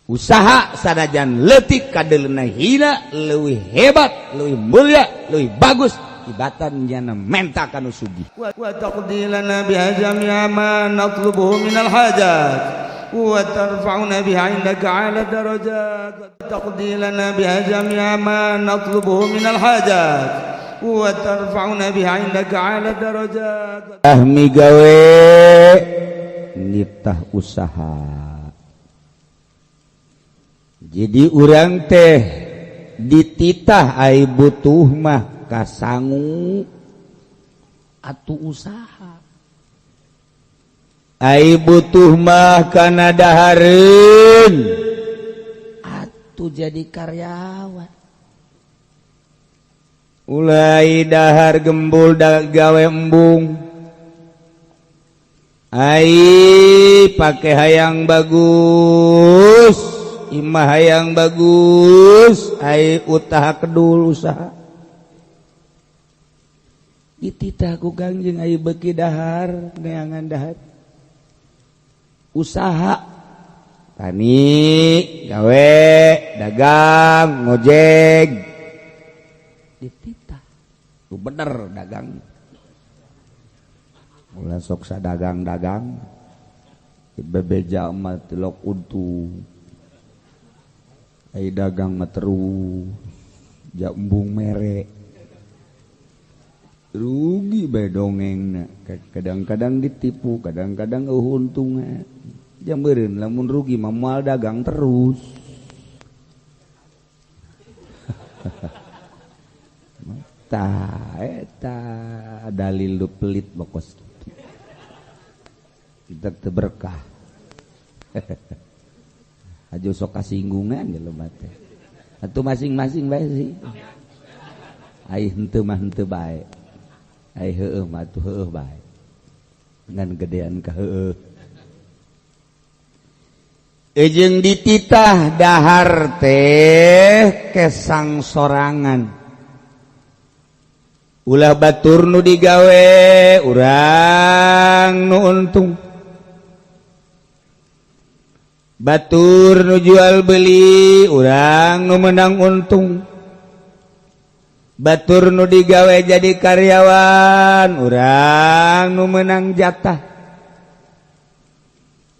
Usaha sanajan leutik kadeuleuhna hina leuwih hebat, leuwih mulia, leuwih bagus tibatan jana menta kanu sugih. Wa taqdi lana biha jami'a ma natlubuhu minal hajat wa tarfa'una biha 'indaka 'ala darajat. Taqdi lana biha jami'a ma natlubuhu minal hajat wa tarfa'una biha 'indaka 'ala darajat. Ah migawe nitah usaha. Jadi urang teh dititah ai butuh mah kasangu atuh usaha. Ai butuh mah kana dahareun atuh jadi karyawan. Ulai dahar gembul da gawe embung. Ai pake hayang bagus, imah hayang bagus, ai utaha kedul usaha. Dititah ku Kangjeng ai beuki dahar neangan dahar. Usaha tani, gawe, dagang, ngojek. Dititah. Ku bener dagang. Ulah sok sadagang-dagang. Bebeja mah tilok untung. Ai dagang mah terus ja embung mere. Rugi bae dongengna. Kadang-kadang ditipu, kadang-kadang eueuh untungna. Jam beureun lamun rugi mah moal dagang terus. Tah eta dalil lu pelit bokos kitu. Kita teu berkah. Aja sok kasinggungan jelema teh. Atuh masing-masing bae sih. Ai henteu mah henteu bae. Ai heueuh mah atuh heueuh bae. Ngan gedean ka heueuh. Ejeng dititah dahar teh kesang sorangan. Ulah batur nu digawe urang nu untung. Batur nu jual beli urang nu menang untung. Batur nu digawe jadi karyawan urang nu menang jatah.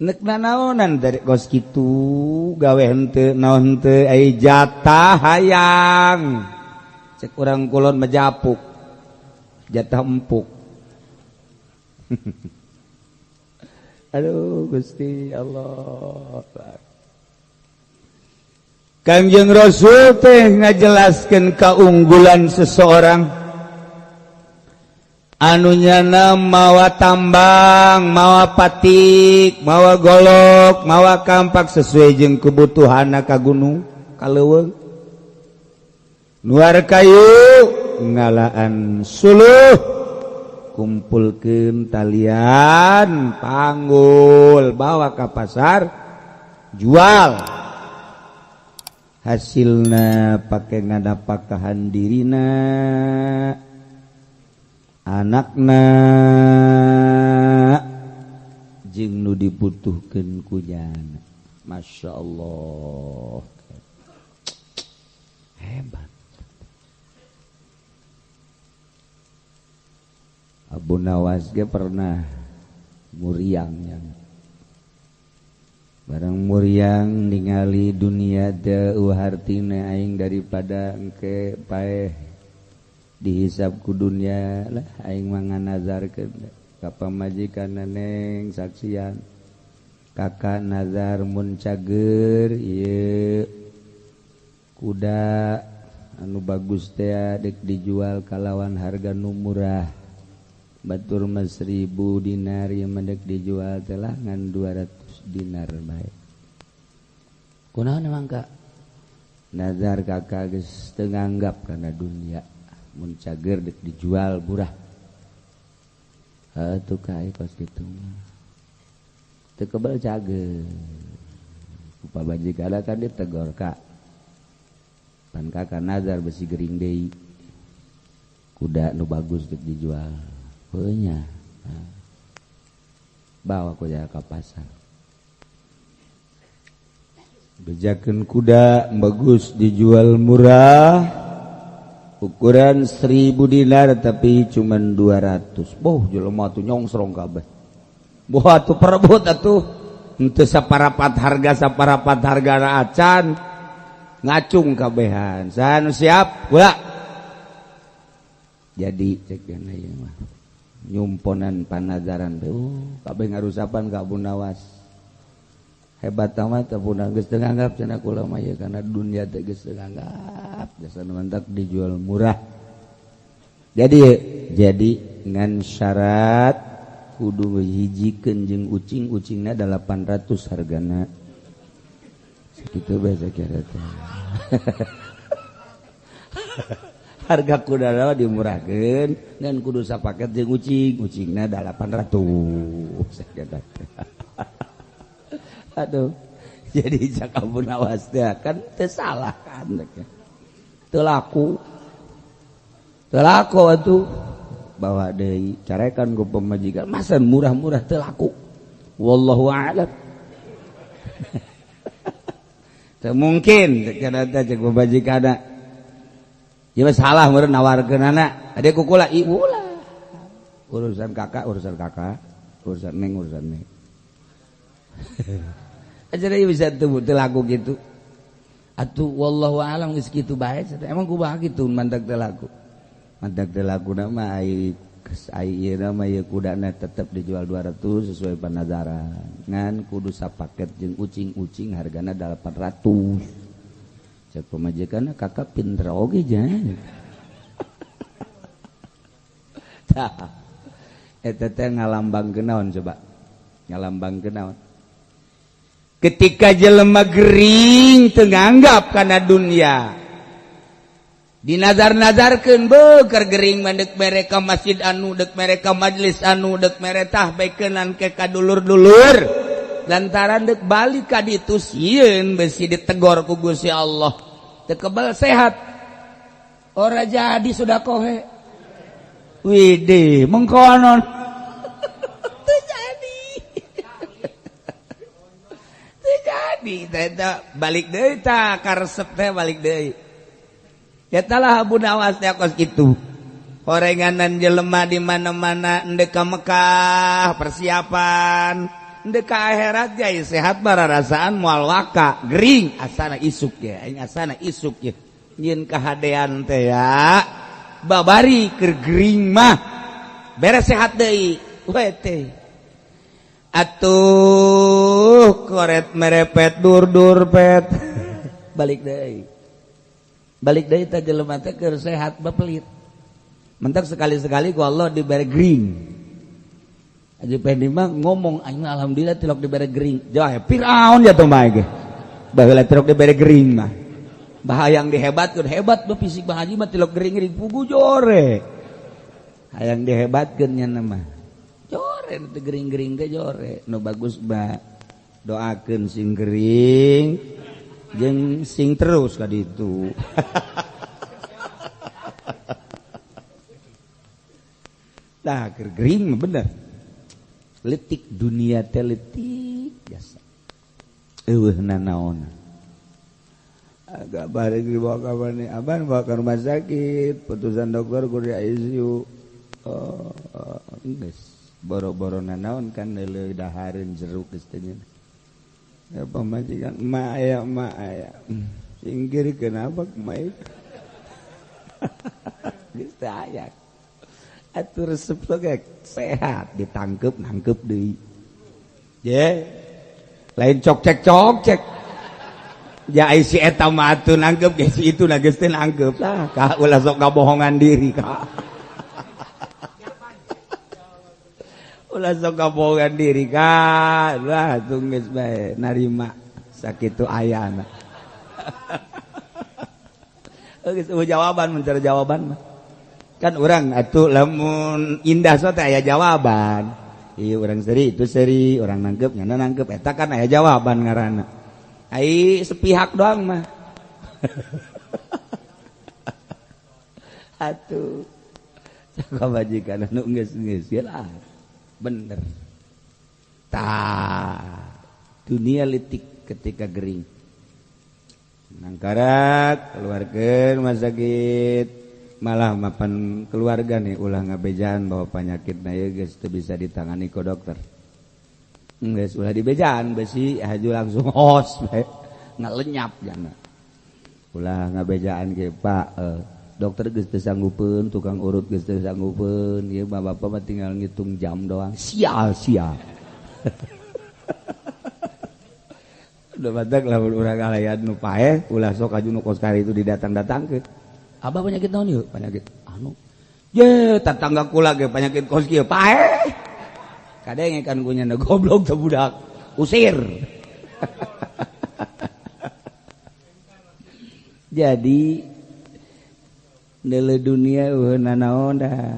Nek nanaonan dari kos kitu gawe henteu naon henteu ai jatah hayang. Cek urang kulon mejapuk. Jatah empuk. Aduh Gusti Allah. Kangjeng Rasul teh ngajelaskeun keunggulan seseorang anu nyana mawa tambang, mawa patik, mawa golok, mawa kampak sesuai jeung kebutuhanna ka gunung, ka leuweung. Nuar kayu ngalaan suluh, kumpulkeun talian, panggul, bawa ka pasar, jual. Hasilna pake ngadapakahan dirina, anakna, jeung nu dibutuhkeun ku jana. Masya Allah, hebat. Abu Nawas ge pernah muriang, barang muriang ningali dunia teu hartina aing daripada engke paeh dihisab ku dunia lah aing mah nganazarkeun ka pamajikan neng saksian kakak nazar mun cager ieu kuda anu bagus teh dek dijual kalawan harga nu murah batur mah 1000 dinar ieu mah dek dijual teh lah ngan 200 dinar bae. Kunaon emang kak? Nazar kakak geus teu nganggap kana dunia mun cager dek dijual murah. Heuh tuh ka kos kitu mah. Teu kebel cager. Ku pamajikan kan ditegor kak. Pan kakak nazar besi gering deui. Kuda nu bagus dek dijual. Heuh nya. Bawa ku ka pasar. Bejakeun kuda bagus dijual murah ukuran 1000 dinar tapi cuman 200. Boh jelema atuh nyongsrong kabeh. Boh atuh perebut atuh henteu saparapat harga acan ngacung kabehan. Saha nu siap? Kula. Jadi cek geuna ieu mah. Nyumponan panazaran teh kabeh ngarusapan ka Abu Nawas. Hebat amat Abu Nawas geus teu nganggap cenah kula mah ieu kana dunia teh geus teu nganggap jasa nu mantak dijual murah. Jadi ngan syarat kudu hijikeun jeung ucing, ucingna 800 hargana. Sakitu bae sakira teh. Harga kuda dimurahkeun ngan kudu sapaket jeung ucing, ucingna 800. Aduh, jadi cak Abu Nawas teh kan teu salah kan. Teu laku. Teu laku atuh. Bawa deui carekan ku pamajikan, masa murah-murah teu laku. Wallahu a'lam. Teu mungkin kana teh cek pamajikanna. Ieu mah salah meureun nawarkeunana. Ade kukula ibu lah. Urusan kakak, urusan neng, urusan neng. Aja bisa tuh teu laku gitu. Atuh wallahu alam geus kitu bae. Emang kumaha kitu mantak teu laku. Mantak teu lakuna mah ai ieu mah ieu kudana tetep dijual 200 sesuai panazaran. Ngan kudu sapaket jeung ucing-ucing hargana 800. Cek pamajikanna kakak pinter oge jan. Tah. Eta teh ngalambangkeun naon coba? Ngalambangkeun naon? Ketika jelema gering teu nganggap kana dunia. Dinazar-nazarkeun beuker gering mah deuk mere ka masjid anu, deuk mere ka majelis anu, deuk mere tah baekeunan ke ka dulur-dulur. Lantaran deuk balik ka ditu sieun besi ditegor ku Gusti Allah. Teu kebal sehat. Ora jadi sudah kohe. Widih, mengkonon. Teu jadi. Teu jadi teh balik deui tah karesep teh balik deui. Eta lah Abu Nawas teh kos kitu. Horenganan jelema di mana-mana endek ka Mekah persiapan, endek ka akhirat ge sehat bararasaan moal waka gering asana isuk ye, aing asana isuk ye. Nyieun kahadean teh ya. Babari keur gering mah beres sehat deui we teh. Atuh koret merepet dur-dur pet. Balik deui. Balik deui teh jelema teh keur sehat bapelit. Mentak sekali-sekali ku Allah dibere gering. Haji Pendi mah ngomong aing alhamdulillah tilok dibere gering. Jauh Firaun ya tuh mah ge. Baheula tilok dibere gering mah. Bahayang dihebatkeun hebat be fisik Bang Haji mah tilok gering-gering pugu jore. Hayang dihebatkeun nya mah. Jore teu gering-gering teh jore. Nu bagus ba doakeun sing gering jeung sing terus ka ditu. Tah keur gering mah bener. Letik dunia teh letik biasa. Eueuh nanaon. Agak balik dibawa ke mana? Abang bawa ke rumah sakit. Putusan dokter kudu di ICU. Oh, geus boro-boro nanaon kan leuleui dahareun jeruk geus teh nya. Ya pamajikan emak aya emak aya. Singgir kenapa emak? Geus teh aya. Atuh resep ge sehat ditangkep nangkep deui. Ye. Lain cok-cek-cok-cek. Ya si eta mah atuh nangkep ge si itu geus teh nangkep lah. Ka ulah sok ngabohongan diri ka. Ulah sok ngabohongan diri ka. Lah atuh geus bae narima sakitu ayana. Geus eueuh jawaban mencari jawaban mah. Kan urang atuh lamun indah so teh aya jawaban. Ieu urang seri itu seri, urang nangkep nyana nangkep eta kan aya jawaban ngaranna. Ai sepihak doang mah. Atuh sakabajikan anu geus-geus lah. Bener. Tah, dunia letik ketika gering. Nangkarak keluarga rumah sakit malah mapan keluarga nih ulah ngabejaan bahwa penyakit na ieu geus teu bisa ditangani ku dokter. Geus ulah dibejaan besi haju langsung hos bae ngalenyap jana. Ulah ngabejaan ge Pak dokter geus teu sanggupeun, tukang urut geus teu sanggupeun, ieu mah bapak mah tinggal ngitung jam doang. Sial sial. Udah batak lamun urang ngalayan nu paeh ulah sok aju nu kos kari itu didatang-datangkeun. Abah penyakit naon ieu? Penyakit anu. Ye, tetangga kula ge penyakit kos kieu paeh. Kadenge kan ku nya goblok teh budak. Usir. Jadi neuleuh dunia eueuh nanaon dah.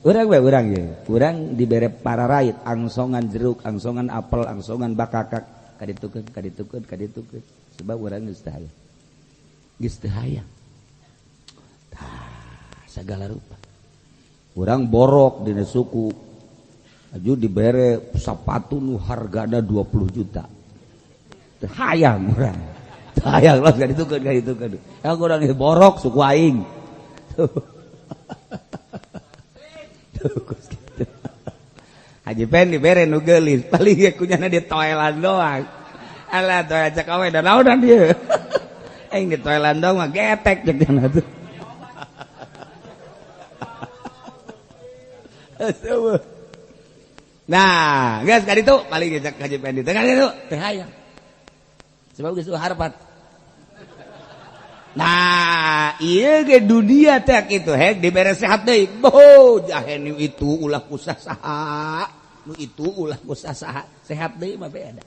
Urang we urang ye. Urang dibere pararait angsongan jeruk, angsongan apel, angsongan bakakak. Kaditukeun, kaditukeun, kaditukeun. Sebab urang geus teu hayang. Geus teu hayang. Tah, sagala rupa. Urang borok dina suku. Aju dibere sapatu nu hargana 20 juta. Teu hayang urang. Teu hayang los kaditukeun, kaditukeun. Ya urang borok suku aing. Tuh. Tuh kos kitu. Haji Pen dibere nu geulis, paling ge kunyana di toelan doang. Alah toelan cek awe da naonan ieu. Aing di toelan doang mah getek jeung jana tuh. Nah, geus ka ditu paling ge cek Haji Pen di teh ka ditu teh hayang. Sebab geus harapan. Nah, ieu ge dunia teh kitu hek dibere sehat deui. Boh, jahe nu itu ulah kusah saha. Nu itu ulah kusah saha. Sehat deui mah beda.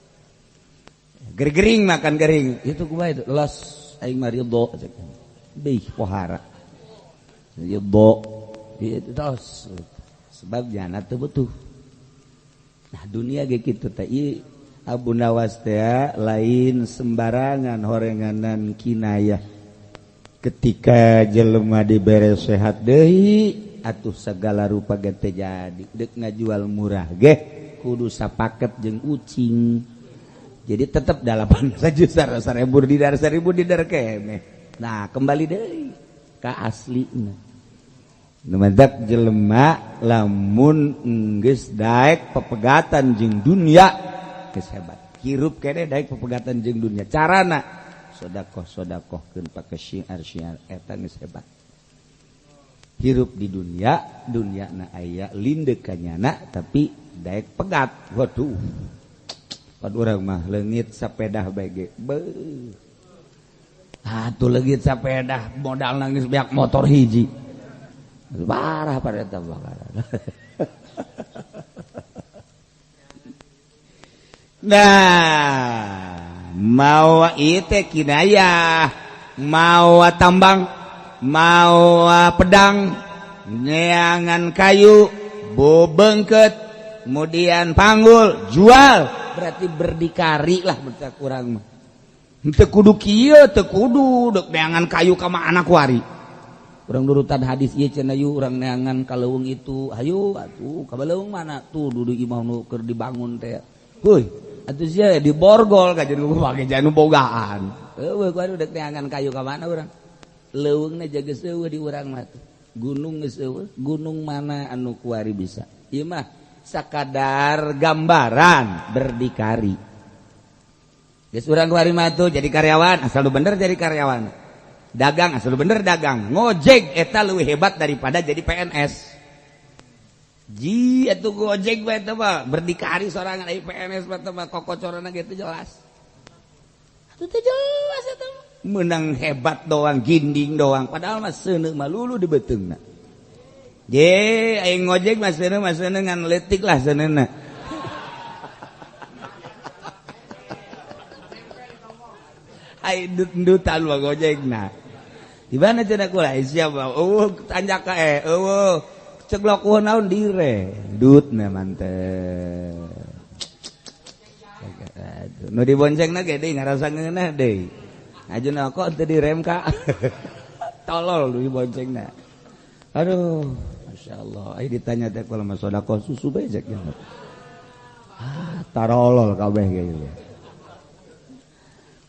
Gering-gering makan gering. Itu kumaha itu? Los aing mah ridho cek. Deui pohara. Ridho. Itu tos. Sebab jana teu butuh. Nah, dunia ge kitu teh ieu Abu Nawas teh lain sembarangan horenganan kinayah. Ketika jelema dibere sehat deui atuh segala rupa ge teu jadi deuk ngajual murah ge kudu sapaket jeung ucing. Jadi tetep 8 juta 1000 dinar 1000 dinar keneh. Nah, kembali deui ka aslina. Nu mantak jelema lamun geus daek pepegatan jeung dunia geus hebat. Hirup keneh daek pepegatan jeung dunia. Carana sodakoh sodakohkeun pake syiar-syiar eta geus hebat. Hirup di dunia, dunia na aya lindek kanyana tapi daek pegat. Waduh. Pan urang mah leungit sapedah bae ge. Beuh. Atuh leungit sapedah modal nangis beak motor hiji. Parah pada eta bakal. Nah, mawa ieu kinayah, mawa tambang, mawa pedang, neangan kayu, bobengket, kemudian panggul, jual, berarti berdikari lah bentak urang mah. Teu kudu kieu, teu kudu deuk neangan kayu ka anak wari. Urang nurutan hadis ieu cenah yu urang neangan ka leuweung itu, hayu atuh ka leuweung mana tuh dudu imah nu keur dibangun teh. Heuy, atuh sia diborgol ka jeung make janu bogaan. Heueuh kuari deuk neangan kayu ka mana urang? Leuweungna jaga seueuh di urang mah tuh. Gunung geus eueuh, gunung mana anu kuari bisa. Ieu mah sakadar gambaran berdikari. Geus urang kuari mah tuh jadi karyawan, asal lu bener jadi karyawan. Dagang asal lu bener dagang. Ngojek eta leuwih hebat daripada jadi PNS. Ji atuh gojek bae teh mah berdikari sorangan ai PNS mah teh mah kokocorana ge teu jelas. Atuh teu jelas eta mah. Menang hebat doang, ginding doang, padahal mah seuneu mah lulu di beuteungna. Je aing ngojek mah seuneu ngan leutik lah seuneuna. Ai ndut-ndutan mah gojekna. Di mana cenah kula siapa? Eueuh tanjak ka eueuh ceglok eueuh naon dire. Dutna mantep. Nu diboncengna ge deui ngarasa ngeunah deui. Ajuna kok teu direm ka. Tolol nu diboncengna. Aduh, masyaallah. Ai ditanya teh kalau mah sedekah susu bae cek. Ah, tarolol kabeh ge.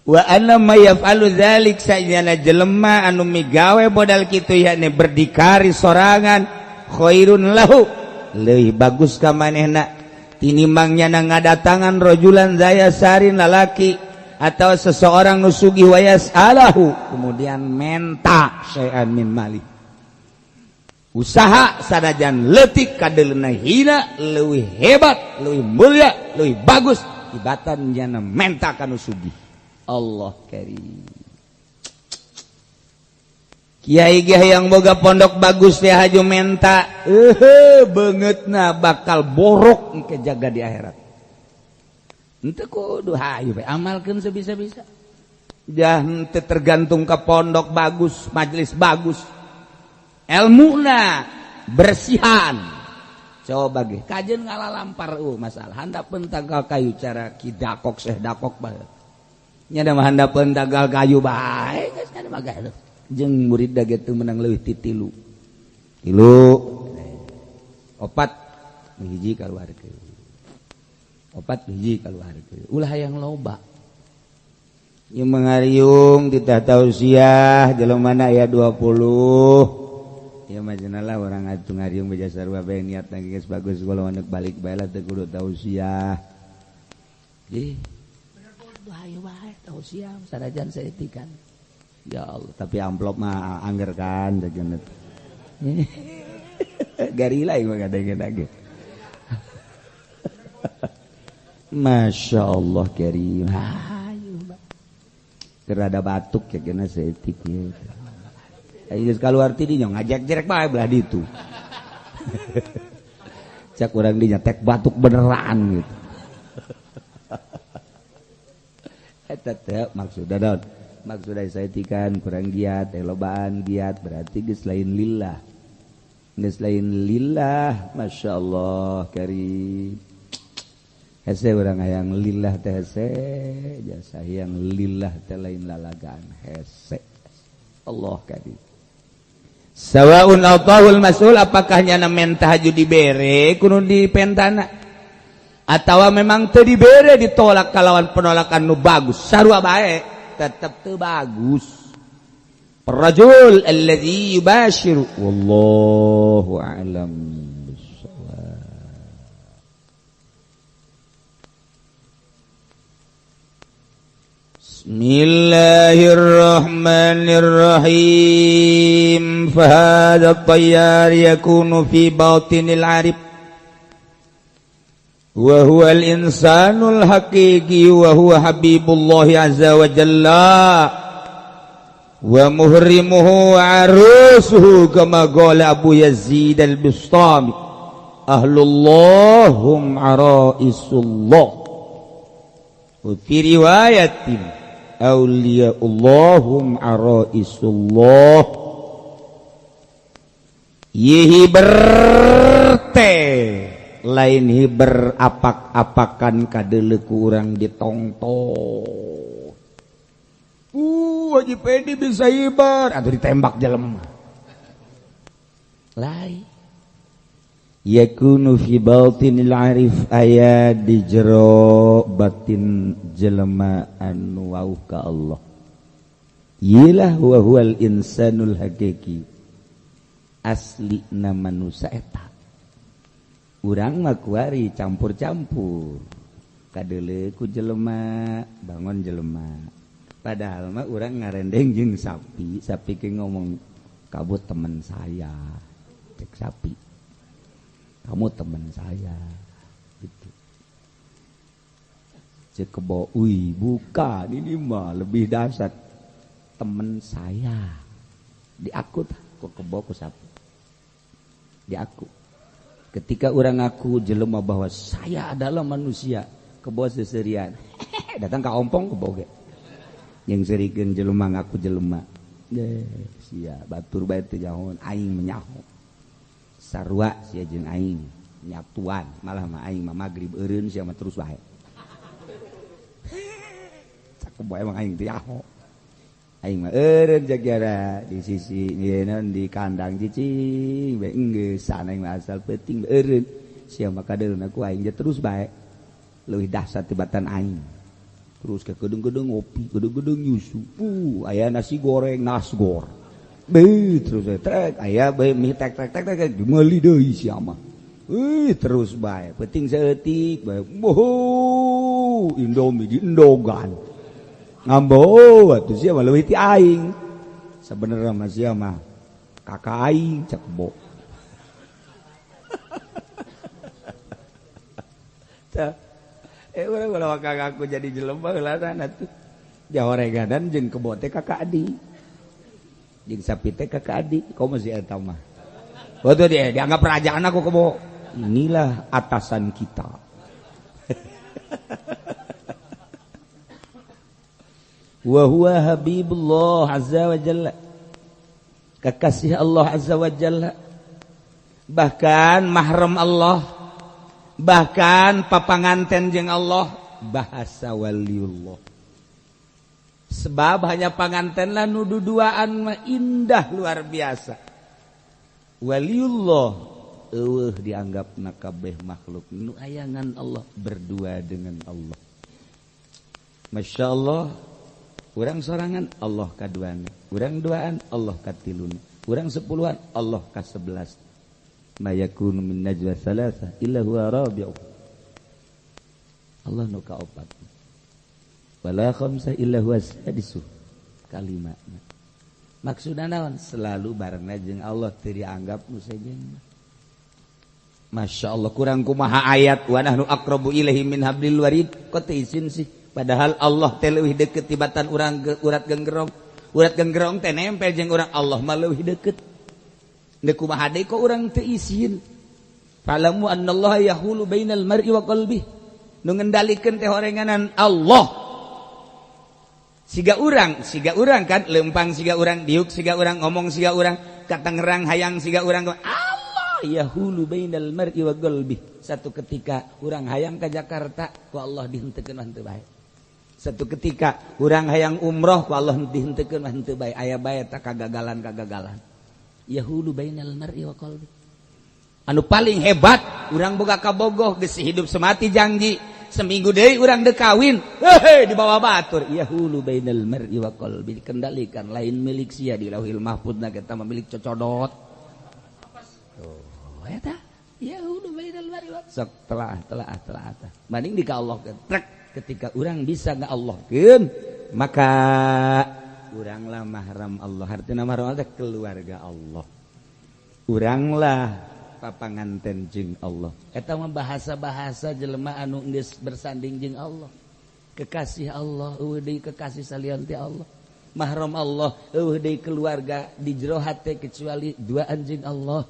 Wa anna may yaf'alu dzalik sajana jelema anu migawe modal kitu yakni berdikari sorangan khairun lahu leuwih bagus ka manehna tinimbang nyana ngadatangan rojulan zaya sarin lalaki atau seseorang nu sugih wayas alahu kemudian menta syai'an min mali usaha sanajan leutik kadeleuna hina leuwih hebat leuwih mulia leuwih bagus tibatan nyana menta ka nu sugih. Allah karim. Kiai ge yang boga pondok bagus teh haju menta beungeutna bakal borok engke jaga di akhirat. Henteu kudu hayu bae amalkeun sebisa-bisa. Jah henteu tergantung ka pondok bagus, majelis bagus. Elmuna bersihan. Coba ge kajeun ngalalampar masalah handapeun tangkal kayu cara ki dakok seh dakok bae. Nya da mah handapeun tangkal kayu bae geus kada mah jeung murid da ge teu meunang leuwih ti tilu. Tilu opat hiji kaluarkeun. Opat hiji kaluarkeun. Ulah hayang loba. Ieu mangariung titah tausiah jelema mana aya 20. Ieu mah cenah lah urang atuh ngariung beja sarua bae niatna geus bagus kalau anak balik bae lah teu kudu tausiah. Ih. Hayu bae tausiah sanajan saeutik. Ya Allah, tapi amplop mah angger kan jajan. Garila ieu mah kadang-kadang. Masya Allah karim. Hayu kerada batuk ya kena saeutik ieu. Ayo geus kaluar ti dinya ngajak jerek bae belah ditu. Cak urang dinya tek batuk beneran gitu. Eta teh maksudna naon? Maksudna saeutikan kurang giat, lobaan giat berarti geus lain lillah. Geus lain lillah, Masya Allah karim. Hese urang hayang lillah teh hese, jasa hayang lillah teh lain lalagaan hese. Allah karim. Sawaun atahul mas'ul apakah nyana menta haju dibere kudu dipentana atawa memang teu dibere ditolak kalawan penolakan nu bagus sarua bae tetep teu bagus. Rajul alladzi yubashiru wallahu a'lam bissawab. Bismillahirrahmanirrahim. Fahadha at-tayyar yakunu fi batinil 'arif wa huwa al-insanul haqiqi wa huwa habibullah azza wa jalla wa muhrimuhu wa arusuhu kama qala Abu Yazid al-Bustami ahlullah hum araisullah wa fi riwayatin awliyaullah hum araisullah. Yihi berte lain hiber apak-apakan kadeleku urang ditongtong. Haji Pedi bisa hiber atau ditembak jelema. Lain. Yakunu fi batinil arif aya di jero batin jelema anu wauh ka Allah. Yilah wa huwal insanul hakiki. Asli na manusia eta. Urang mah kuari campur-campur. Kadele ku jelema, bangun jelema. Padahal mah urang ngarendeng jeung sapi, sapi ke ngomong kamu teman saya. Cek sapi. Kamu teman saya. Gitu. Cek kebo, "Wih, bukan ini mah lebih dahsyat. Teman saya." Diaku tah ku kebo ku sapi. Diaku. Ketika orang ngaku jelema bahwa saya adalah manusia, kebo seserian. Datang ka ompong kebo ge. Yang serikeun jelema ngaku jelema. Sia batur bae teu jahon aing menyaho. Sarua sia jeung aing nyatuan, malah mah aing mah magrib eureun sia mah terus bae. Cak kebo emang aing teu yaho. Aing mah eureun jagara di sisi ieu di kandang cicing bae enggeus sana aing mah asal peuting eureun sia mah kadeulna ku aing terus bae leuwih dahsyat tibatan aing. Terus ke gedung-gedung ngopi, gedung-gedung nyusu. Aya nasi goreng, nasgor. Beuh terus trek aya bae mie tek tek tek tek meuli deui sia mah. Terus bae, penting saeutik bae. Boho, Indomie diendogan. Ngambo atuh sia mah leuwih ti aing. Sabenerna mah sia mah kakak aing cek bo. Tah urang ulah kakak aku jadi jelema heula atuh. Jahoreganan jeung kebo teh kakak adi. Jeung sapi teh kakak adi, komo si eta mah. Waktu dia dianggap kerajaan aku kebo. Inilah atasan kita. Wa huwa habibullah azza wa jalla. Kekasih Allah azza wa jalla. Bahkan mahram Allah. Bahkan papanganten jeung Allah, bahasa waliullah. Sebab hanya panganten lah nu duduaan mah indah luar biasa. Waliullah eueuh dianggap kabeh makhluk nu ayangan Allah berdua dengan Allah. Masya Allah, urang sorangan Allah kaduana, urang duaan Allah katiluna, urang sepuluhan Allah kasebelas. Ma yakunu min najwa thalatha illa huwa rabi'u. Allah nu kaopat. Wala khamsa illa huwa sadisu. Kalimatna. Maksudna naon? Selalu barengna jeung Allah teu dianggap nu sejen. Masya Allah, kurang kumaha ayat wa nahnu aqrabu ilaihi min hablil warid. Kok teu isin sih? Padahal Allah teh leuwih deukeut tibatan urang urat genggerong. Urat genggerong teh nempel jeung urang, Allah mah leuwih deukeut. Deuk kumaha deui kok urang teu isin. Falamu annallaha yahulu bainal mar'i wa qalbihi. Nu ngendalikeun teh horenganan Allah. Siga urang kan lempang siga urang, diuk siga urang, ngomong siga urang, katangerang hayang siga urang. Allah yahulu bainal mar'i wa qalbihi. Satu ketika urang hayang ka Jakarta, ku Allah dihenteukeun mah teu bae. Satu ketika urang hayang umroh, ku Allah dihenteukeun mah teu bae. Aya bae ta kagagalan-kagagalan. Yahulu bainal mar'i wa qalbi. Anu paling hebat urang boga kabogoh geus hidup semati janji, seminggu deui urang deuk kawin, heuh dibawa batur. Yahulu bainal mar'i wa qalbi, dikendalikan lain milik sia di Lauhil Mahfudna kita mah milik cocodot. Oh eta yahulu bainal mar'i wa sok telah telah telah tah. Banding di ka Allah trek ketika urang bisa ngaallahkeun maka uranglah mahram Allah. Artinya mahram Allah keluarga Allah. Uranglah papanganten jeung Allah. Eta mah bahasa-bahasa jelema anu geus bersanding jeung Allah. Kekasih Allah, eueuh deui kekasih salian ti Allah. Mahram Allah, eueuh deui keluarga di jero hate kecuali duaan jeung Allah.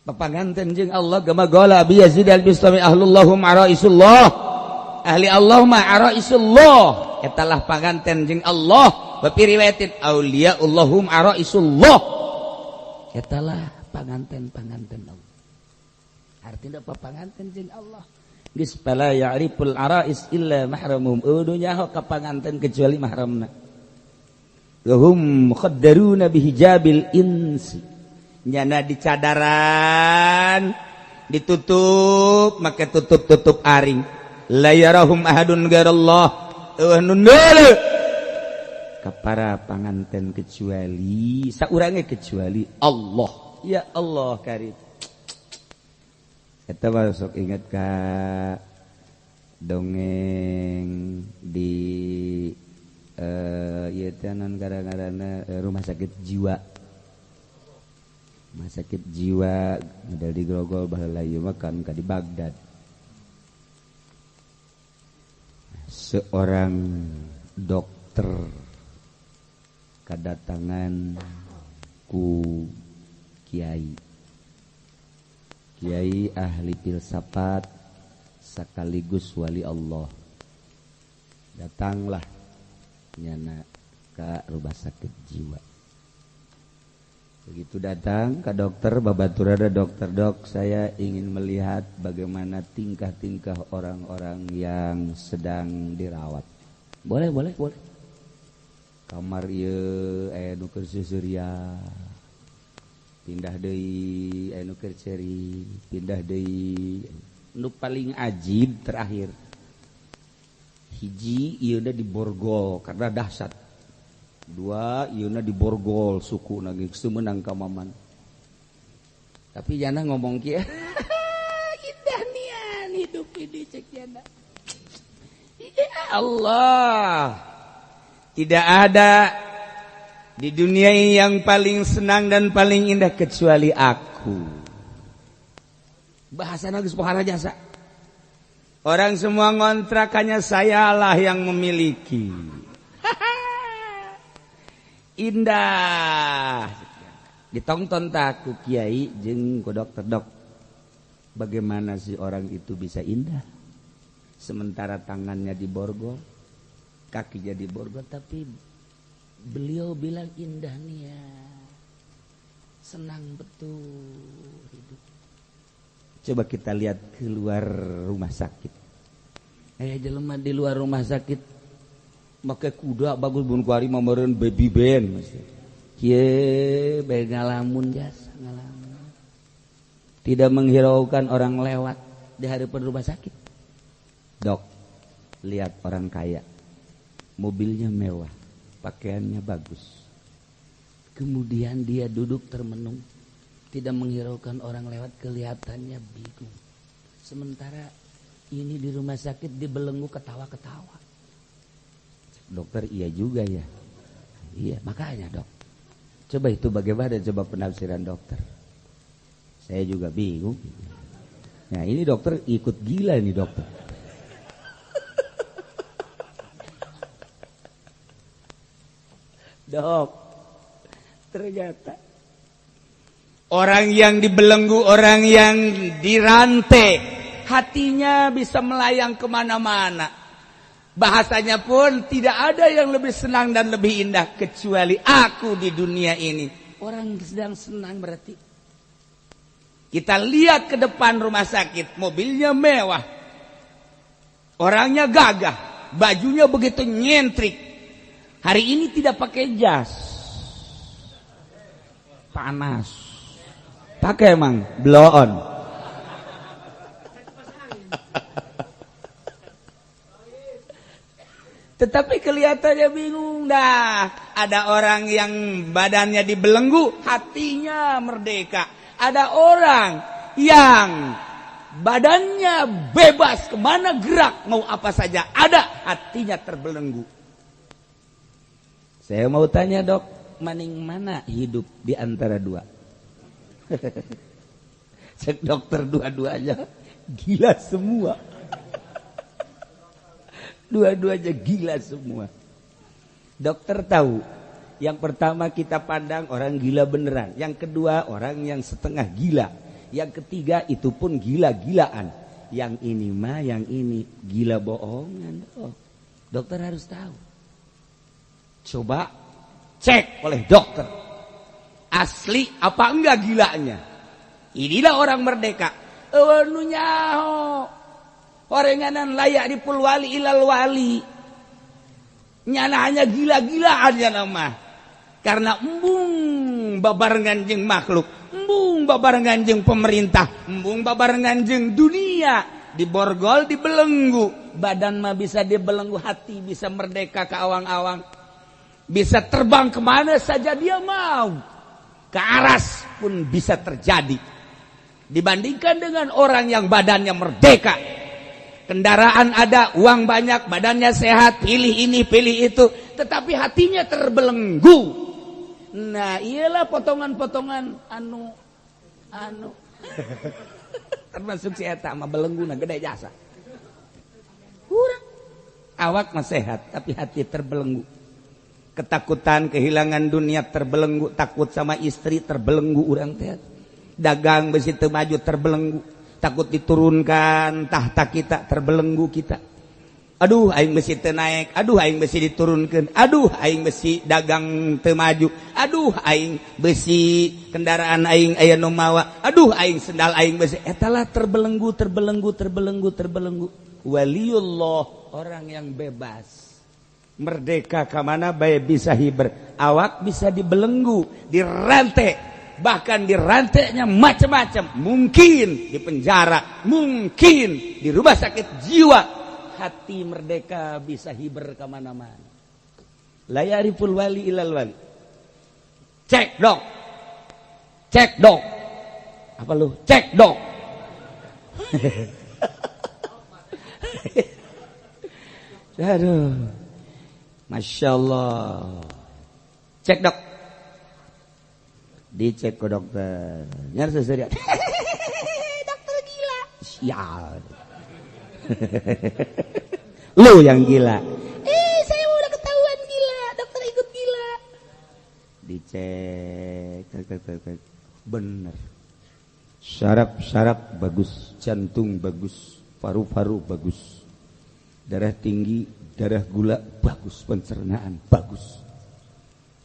Papanganten jeung Allah gama gola bi Yazid al-Bistami ahlullahum araisullah. Ahli Allah ma araisullah. Etalah panganten jeung Allah. Wa fi riwayatin auliaullahum araisullah. Etalah panganten-panganten Allah. Artinya papanganten jeung Allah. Geus fala ya'riful arais illa mahramuhum. Eueuh nyaho ka panganten kecuali mahramna. Wahum mukhaddaruna bihijabil insi. Nyana dicadaran, ditutup make tutup-tutup aring. La yarahum ahadun ghairallah. Eueuh nu neuleuh ka para panganten kecuali saurange kecuali Allah. Ya Allah karim. Eta mah sok ingat ka dongeng di ieu teh non gara-garana rumah sakit jiwa. Rumah sakit jiwa model di Grogol baheula ieu mah kan ka di Baghdad. Seorang dokter kedatangan ku kiai. Kiai ahli filsafat sekaligus wali Allah. Datanglah nyana ke rumah sakit jiwa. Begitu datang ke dokter, babaturada dokter, dok, saya ingin melihat bagaimana tingkah-tingkah orang-orang yang sedang dirawat. Boleh, boleh, boleh. Kamar ieu aya nu keur susuria. Pindah deui aya nu keur ceri, pindah deui. Nu paling ajib terakhir. Hiji ieu di borgol karena dahsyat. Dua ieu di borgol suku nagi semenang ka maman. Tapi jana ngomong kieu indah nian hidup ini cek jana. Ya Allah, tidak ada di dunia yang paling senang dan paling indah kecuali aku. Bahasa geus pohara jasa. Orang semua ngontrakannya sayalah yang memiliki. Indah. Ditonton tak ku kiai jeung ku dokter, dok. Bagaimana sih orang itu bisa indah? Sementara tangannya diborgol, kakinya diborgol, tapi beliau bilang indah nih ya. Senang betul hidup. Coba kita lihat keluar rumah sakit. Jelema di luar rumah sakit make kuda bagus bun kuari meureun baby band mesti. Kieu bae ngalamun jasa ngalamun. Tidak menghiraukan orang lewat di hadapan rumah sakit. Dok, lihat orang kaya. Mobilnya mewah, pakaiannya bagus. Kemudian dia duduk termenung, tidak menghiraukan orang lewat, kelihatannya bingung. Sementara ini di rumah sakit dibelenggu ketawa-ketawa. Dokter iya juga ya. Iya, makanya dok. Coba itu bagaimana, coba penafsiran dokter. Saya juga bingung. Nah ini dokter ikut gila nih dokter. Dok, ternyata orang yang dibelenggu, orang yang dirantai, hatinya bisa melayang kemana-mana. Bahasanya pun tidak ada yang lebih senang dan lebih indah kecuali aku di dunia ini. Orang sedang senang berarti. Kita lihat ke depan rumah sakit, mobilnya mewah, orangnya gagah, bajunya begitu nyentrik. Hari ini tidak pakai jas, panas. Pakai emang blow on. Tetapi kelihatannya bingung dah. Ada orang yang badannya dibelenggu, hatinya merdeka. Ada orang yang badannya bebas kemana gerak mau apa saja, ada hatinya terbelenggu. Saya mau tanya dok, maning mana hidup di antara dua? Cek dokter dua-duanya gila semua. Dua-duanya gila semua. Dokter tahu, yang pertama kita pandang orang gila beneran, yang kedua orang yang setengah gila, yang ketiga itu pun gila-gilaan. Yang ini mah, yang ini gila bohongan. Oh, dokter harus tahu. Coba cek oleh dokter, asli apa enggak gilanya. Inilah orang merdeka. Eueuh nu nyaho orenganan layak dipul wali ilal wali. Nyana hanya gila-gilaan nyana mah. Karena embung babarengan jeung makhluk, embung babarengan jeung pemerintah, embung babarengan jeung dunia. Diborgol, dibelenggu. Badan mah bisa dibelenggu, hati bisa merdeka ke awang-awang. Bisa terbang kemana saja dia mau. Ke aras pun bisa terjadi. Dibandingkan dengan orang yang badannya merdeka. Kendaraan ada, uang banyak, badannya sehat, pilih ini, pilih itu, tetapi hatinya terbelenggu. Nah, iyalah potongan-potongan anu termasuk si eta mah belengguna gede jasa. Kurang. Awak mah sehat, tapi hati terbelenggu. Ketakutan kehilangan dunia terbelenggu, takut sama istri terbelenggu urang teh. Dagang besi teu maju terbelenggu, takut diturunkan tahta kita terbelenggu kita. Aduh aing besi teu naik, aduh aing besi diturunkan, aduh aing besi dagang teu maju, aduh aing besi kendaraan aing aya nu mawa, aduh aing sendal aing besi. Etalah terbelenggu, terbelenggu, terbelenggu, terbelenggu. Waliullah, orang yang bebas. Merdeka kamana bae bisa hiber, awak bisa dibelenggu, dirantai, bahkan dirantainya macam-macam, mungkin di penjara, mungkin di rumah sakit jiwa, Hati merdeka bisa hiber ke mana-mana. La ya'riful wali ilal wali. Cek dok. Cek dok. Apa lu? Cek dok. Aduh. Masya Allah. Cek dok. Dicek ke dokter. Nyar seserian. Dokter gila. Sial. Lu yang gila. Saya udah ketahuan gila. Dokter ikut gila. Dicek. Cek, cek, cek. Bener. Saraf-saraf bagus, jantung bagus, paru-paru bagus, darah tinggi, darah gula bagus, pencernaan bagus.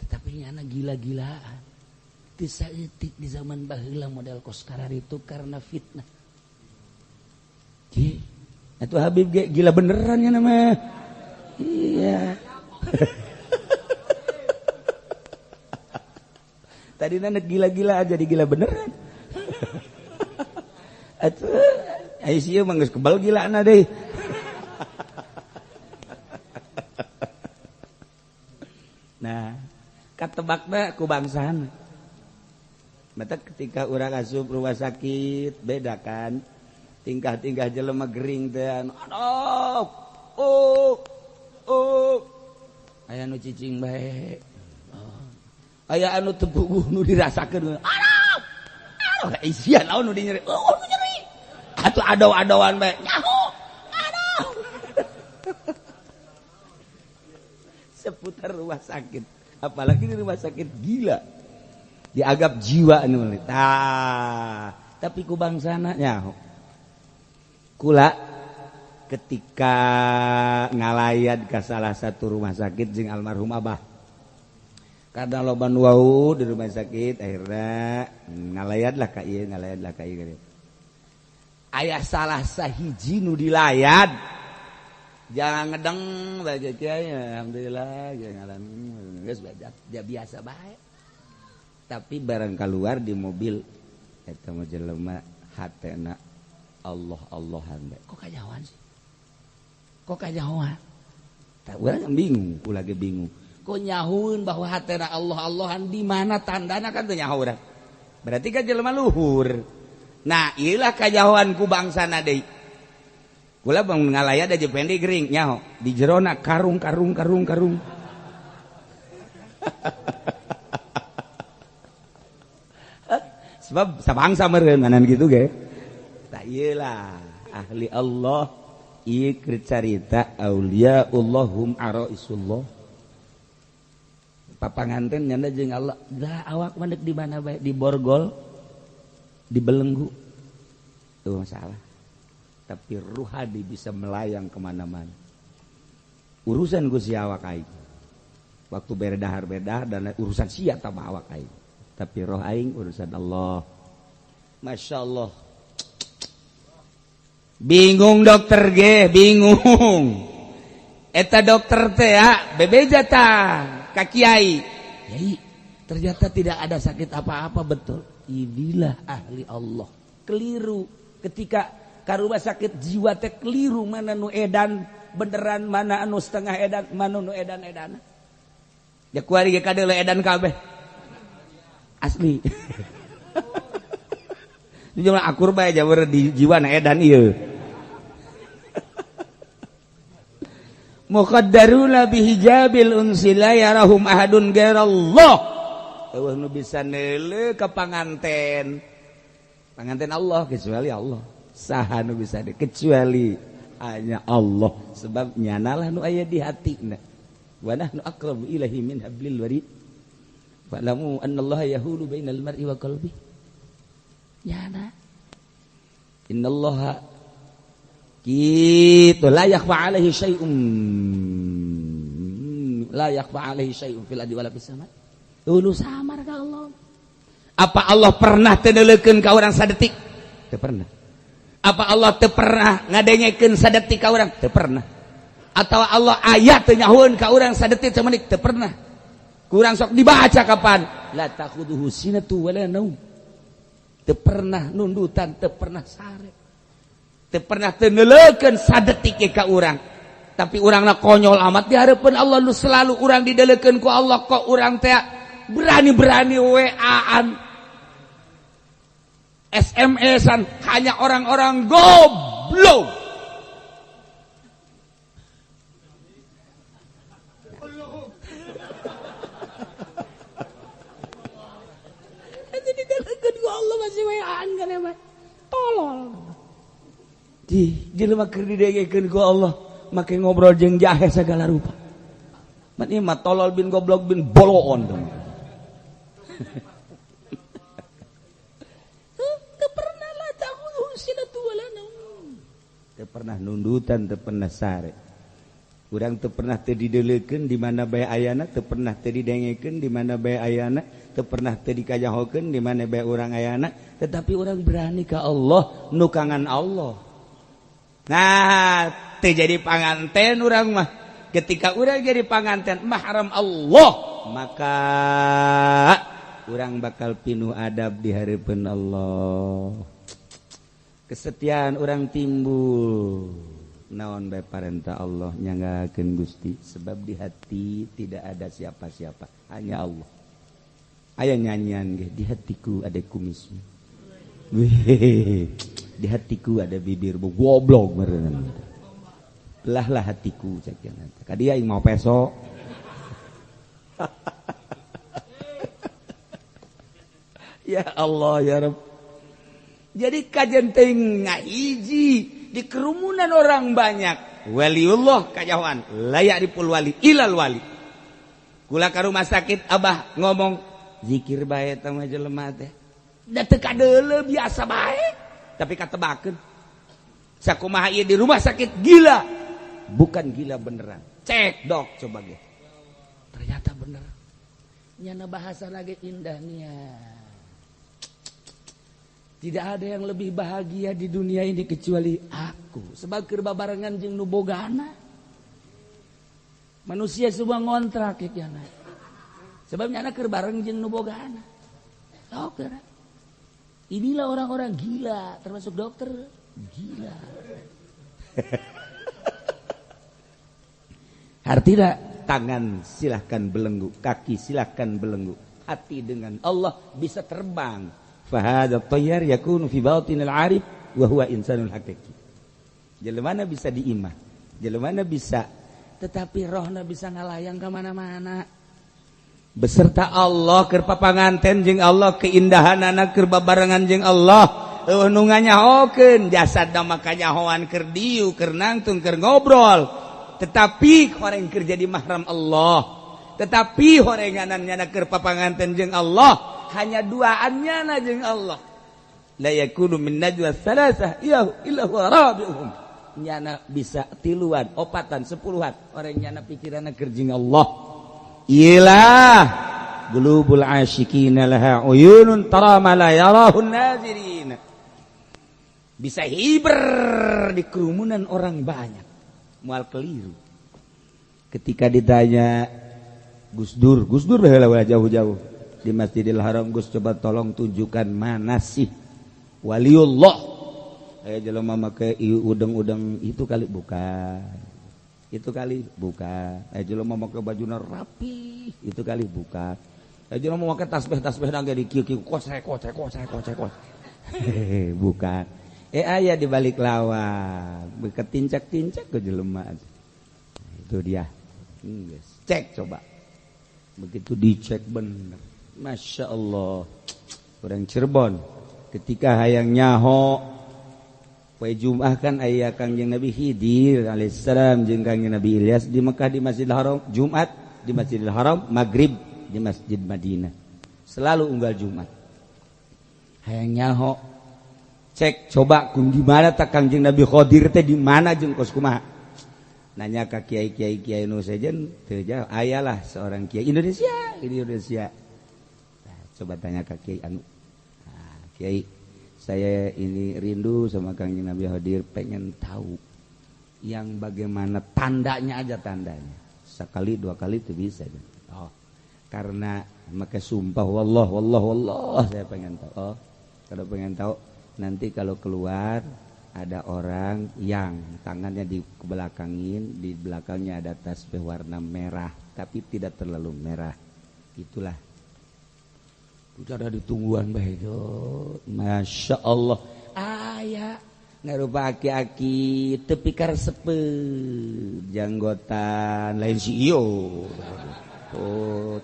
Tetapi nyana gila-gilaan. Teu saeutik di zaman baheula model kos kararitu karena fitnah. Ji, atuh Habib ge gila beneran ya nama. Iya. Tadi nanek gila-gila aja gila beneran. Atuh ICU mah geus kebal gilana deui. Nah, katebakna ku bangsana. Mata ketika urang asup rumah sakit beda kan. Tingkah-tingkah jelema gering teh aduh. Oh. Oh. Aya nu cicing bae. Aya anu teu puguh nu dirasakeun. Aduh. Aduh, isian naon nu dinyeri. Oh, nu nyeri. Atuh adaw-adawan bae. Nyaho. Aduh. Seputar rumah sakit, apalagi di rumah sakit gila. Dianggap jiwa anu. Tah, tapi ku bangsana nyaho. Kula ketika ngalayat ke salah satu rumah sakit jeung almarhum abah. Karena loba nu wau di rumah sakit akhirnya ngalayatlah ka ieu, ngalayatlah ka ieu. Aya salah sahiji nu dilayat. Jangan ngedeng bae kiai, alhamdulillah jangan geus dia biasa bae. Tapi barang keluar di mobil eta mah jelema hatena Allah Allahan bae. Kok kajahoan sih? Kok kajahoan? Tah urang bingung, ku lagi bingung. Kok nyahueun bahwa hatena Allah Allahan di mana tandana kan teu nyaho urang. Berarti kan jelema luhur. Nah, ieulah kajahoan ku bangsana deui. Kula bang ngalayat aja pendek gering nyaho di jerona karung karung karung karung. Sebab sabangsa meureun manan kitu ge. Tah ieulah ahli Allah ieu keur carita auliaullahum araisullah. Papanganten nyanda jeung Allah. Lah awak mah di mana bae di borgol dibelenggu. Itu masalah. Tapi ruhadi bisa melayang kemana-mana. Urusan ku si awak aing. Waktu berdahar-berdahar dan urusan sia tambah awak aing. Tapi roh aing urusan Allah. Masya Allah. Bingung dokter ge, bingung. Eta dokter teh ya, bebeja tah ka kiai. Yai, ternyata tidak ada sakit apa-apa betul. Inilah ahli Allah. Keliru ketika ka rumah sakit jiwa teh keliru mana nu edan beneran mana anu setengah edan mana nu edan-edan. Ya kuari ge kadeuleu edan kabeh. Asli. Jumlah akur bae jaweur di jiwa na edan ieu. Muqaddaruna bihijabil unsi la yarahum ahadun ghairallah. Eueuh nu bisa neuleuh ka panganten. Panganten Allah kecuali Allah. Saha nu bisa de kecuali hanya Allah. Sebab nyanalah nu aya di hatina. Wa nahnu aqrabu ilaihi min hablil warid. Fa'lamu annallaha yahulu bainal mar'i wa qalbi. Nyana. Innallaha kitu la yakhfa alaihi syai'un. La yakhfa alaihi syai'un fil ardi wala fis sama. Ulu samar ka Allah. Apa Allah pernah teu neuleukeun ka urang sadetik? Teu pernah. Apa Allah teu pernah ngadengekeun sadetik ka urang? Teu pernah. Atau Allah ayat teu nyahueun ka urang sadetik samenit? Teu pernah. Kurang sok dibaca kapan? La takhuduhu sinatu wala naum. Teu pernah nundutan, teu pernah sare. Teu pernah teu neuleukeun sadetik ka urang. Tapi urangna konyol amat di hareupeun Allah nu selalu urang didelekeun ku Allah kok urang teh berani-berani WA-an SMS-an hanya orang-orang goblok. Itu didelekeun ku Allah masih WA-an kan emang tolol. Di jelema keur didengekeun ku Allah make ngobrol jeung jahe segala rupa. Mat ieu mah tolol bin goblok bin boloon. Teu pernah lah ta'khudhuhu sinatu wala naum. Teu pernah nundutan, teu pernah sare. Urang teu pernah teu dideulekeun di mana bae ayana, teu pernah teu didengekeun di mana bae ayana, teu pernah teu dikajahokeun di mana bae urang ayana, tetapi urang berani ka Allah, nukangan Allah. Nah, teu jadi panganten urang mah. Ketika urang jadi panganten mahram Allah, maka urang bakal pinuh adab di hareupeun Allah. Kesetiaan urang timbul. Naon bae parentah Allah nyanggakeun Gusti, sebab di hati tidak ada siapa-siapa, hanya Allah. Aya nyanyian ge, di hatiku ada kumismu. Weh, di hatiku ada bibirmu, goblok meureun. Belahlah hatiku cek jangan. Ka dia aing mau peso. Ya Allah ya Rabb. Jadi kajian teh ngahiji di kerumunan orang banyak. Waliullah kajahoan la ya'riful wali ilal wali. Kula ka rumah sakit abah ngomong zikir bae teh mah jelema teh. Da teu kadeuleu biasa bae, tapi katebakeun. Sakumaha ieu di rumah sakit gila. Bukan gila beneran. Cek dok coba ge. Ternyata bener. Nyana bahasa lagi indahnya. Tidak ada yang lebih bahagia di dunia ini kecuali aku. Sebab keur babarengan jeung nu bogana. Manusia semua ngontrak ya nyana. Sebab nyana keur bareng jeung nu bogana. Dokter. Inilah orang-orang gila, termasuk dokter gila. Artinya tangan silahkan belenggu, kaki silahkan belenggu, hati dengan Allah bisa terbang. Fahadha tayyar yakunu fi batinil arif wa huwa insanul haqiqi. Jelemana bisa diimah, jelemana bisa, tetapi rohna bisa ngalayang ka mana-mana. Beserta Allah keur papanganten jeung Allah, keindahanana keur babarengan jeung Allah. Eueuh nu nganyahokeun jasadna mah kanyahoan keur diu, keur nangtung, keur ngobrol. Tetapi horeng keur jadi mahram Allah, tetapi horenganan nyana keur papanganten jeung Allah, hanya duaannya na jeung Allah. La yakunu min najwa salasah illa huwa rabi'uhum. Nyana bisa tiluan, opatan, sepuluhan, orang nyana pikiranna keur jeung Allah. Ilah qulubul asyiqina laha uyunun tara ma la yarahun nazirin. Bisa hiber di kerumunan orang banyak, mual keliru. Ketika ditanya Gus Dur, Gus Dur baheula jauh-jauh di Masjidil Haram, Gus coba tolong tunjukkan mana sih waliullah. Jelema make udeng-udeng itu kali bukan, itu kali bukan. Jelema make bajuna rapi, itu kali bukan. Jelema make tasbih-tasbih nangge di kieu-kieu kosek kosek kosek kosek kosek. Bukan. Aya di balik lawang, beketincak-tincak ke jelema. Itu dia. Yes. Cek coba. Begitu dicek bener. Masya Allah. Orang Cirebon ketika hayang nyaho poe Jumat kan aya Kangjeng Nabi Khidir alaihissalam jeung Kangjeng Nabi Ilyas di Mekah di Masjidil Haram, Jumat di Masjidil Haram, Maghrib di Masjid Madinah. Selalu unggal Jumat. Hayang nyaho cek coba kun di mana tak Kangjeng Nabi Khidir teh di mana jeung kos kumaha. Nanya ka kiai-kiai kiai nu sejen teu jauh ayalah seorang kiai Indonesia di Indonesia. Nah, coba tanya ka kiai anu. Nah, kiai, saya ini rindu sama Kangjeng Nabi Khidir, pengen tahu yang bagaimana tandanya aja tandanya. Sekali dua kali itu bisa. Oh, karena maka sumpah wallah wallah wallah saya pengen tahu. Oh, kalau pengen tahu nanti kalau keluar Ada orang yang tangannya dikebelakangin, di belakangnya ada tasbih warna merah, tapi tidak terlalu merah. Itulah. Udah ada ditungguan bae. Masya Allah. Aya ngarupa aki-aki tepi karesepeun, janggotan lain si iyo. Oh.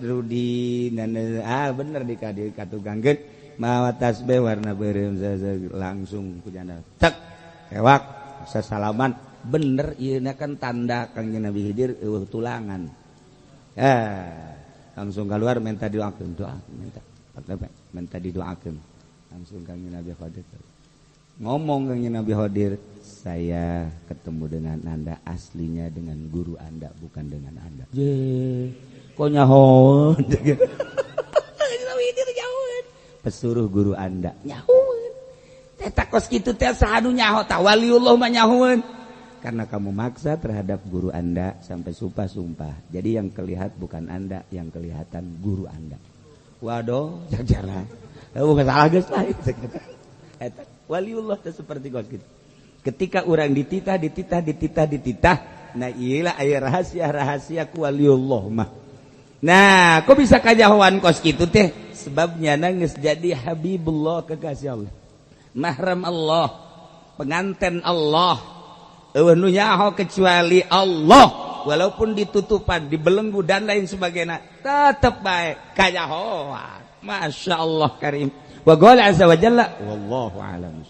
Rudi ah bener di katukangkeun mawa tasbih warna beureum langsung ku janda tek hewak sasalaman bener ieu kan tanda Kangjeng Nabi Khidir eueuh tulangan. Langsung keluar minta didoakeun, doa minta minta didoakeun. Langsung Kangjeng Nabi Khidir ngomong, Kangjeng Nabi Khidir, saya ketemu dengan Anda aslinya dengan guru Anda, bukan dengan Anda. Je kok nyahoeun pesuruh guru Anda nyahoeun teh kos kitu teh saha nu nyaho tah waliullah mah nyahoeun karena kamu maksa terhadap guru Anda sampai sumpah-sumpah. Jadi yang kelihat bukan Anda, yang kelihatan guru Anda. Waduh, jajaran. Bukan salah geus lah. Eta waliullah teh seperti kos kitu. Ketika urang dititah, dititah, dititah, dititah, nah iyalah aya rahasia-rahasia ku waliullah mah. Nah, kok bisa kajahoan kos kitu teh? Sebabnya nangis jadi Habibullah, kekasih Allah, mahram Allah, pengantin Allah. Eueuh nu nyaho kecuali Allah, walaupun ditutupan, dibelenggu dan lain sebagainya, tetep bae kajahoan. Masya Allah karim. Wa qala azza wa jalla wallahu a'lam.